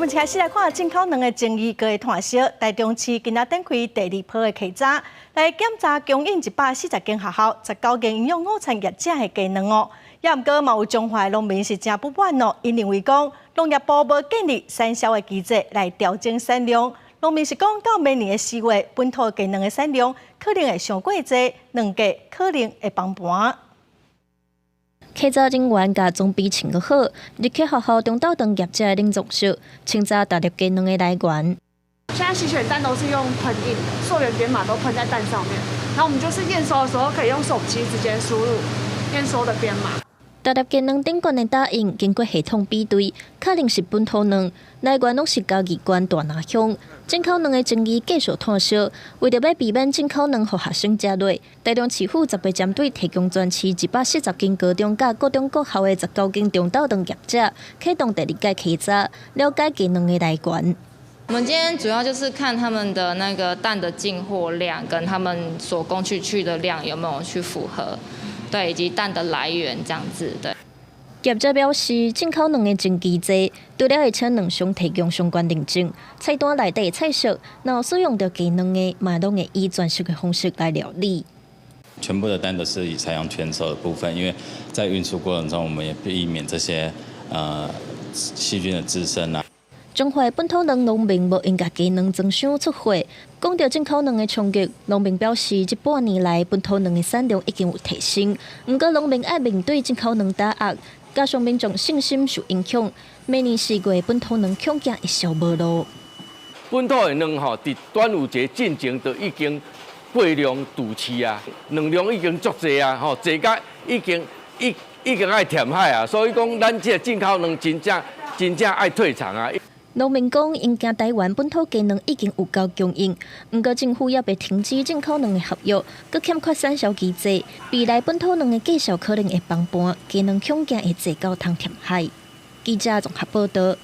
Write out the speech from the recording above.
我們開始來看進口卵的爭議，閣會湠燒。台中市今仔展開第二波的稽查，來檢查供應140間學校、19間營養午餐業者的雞卵哦。也毋過嘛有彰化的農民是誠不滿哦，𪜶認為講農業部無建立產銷的機制來調整產量。農民是講到明年的4月，本土雞卵的產量可能會傷過濟，卵價可能會崩盤。稽查人員共裝備穿閣好，入去學校中晝頓業者的冷藏室，清查大粒雞卵的來源。現在洗選蛋都是用噴印的，溯源編碼都噴在蛋上面，然後我們就是驗收的時候可以用手機直接輸入驗收的編碼。大粒雞卵頂懸的打印，經過系統比對，確認是本土卵，來源攏是嘉義縣大林鄉。進口卵的爭議繼續湠燒，為著欲避免進口卵予學生食落，台中市府十八針對提供全市140間高中佮國中國校的19間中晝頓業者，啟動第二屆稽查，了解雞卵的來源。我們今天主要就是看他們的那個蛋的進貨量，跟他們所供出去的量有沒有去符合，對，以及蛋的來源這樣子，對。業者表示，進口卵的爭議濟，除了會請卵商提供相關認證，菜單內底菜色，若使用著雞卵的，嘛攏會以全熟的方式來料理。全部的蛋都是以採用全熟的部分，因為在運輸過程中，我們也避免這些細菌的滋生啊。彰化本土卵農民無閒共雞卵裝箱出貨，講著進口卵的衝擊，農民表示，這半年來本土卵的產量已經有提升，毋過農民愛面對進口卵打壓，加上民眾信心受影響，明年4月本土卵恐驚會銷無路。本土的卵吼，佇端午節進前就已經過量贮飼啊，卵量已經足濟啊，吼，濟甲已經愛填海啊，所以講咱這個進口卵真正真正愛退場啊。農民講，𪜶驚台灣本土雞卵已經有夠供應，毋過政府猶未停止進口卵的合約，閣欠缺產銷機制，未來本土卵的價數可能會崩盤，雞卵恐驚會濟到通填海。記者綜合報導。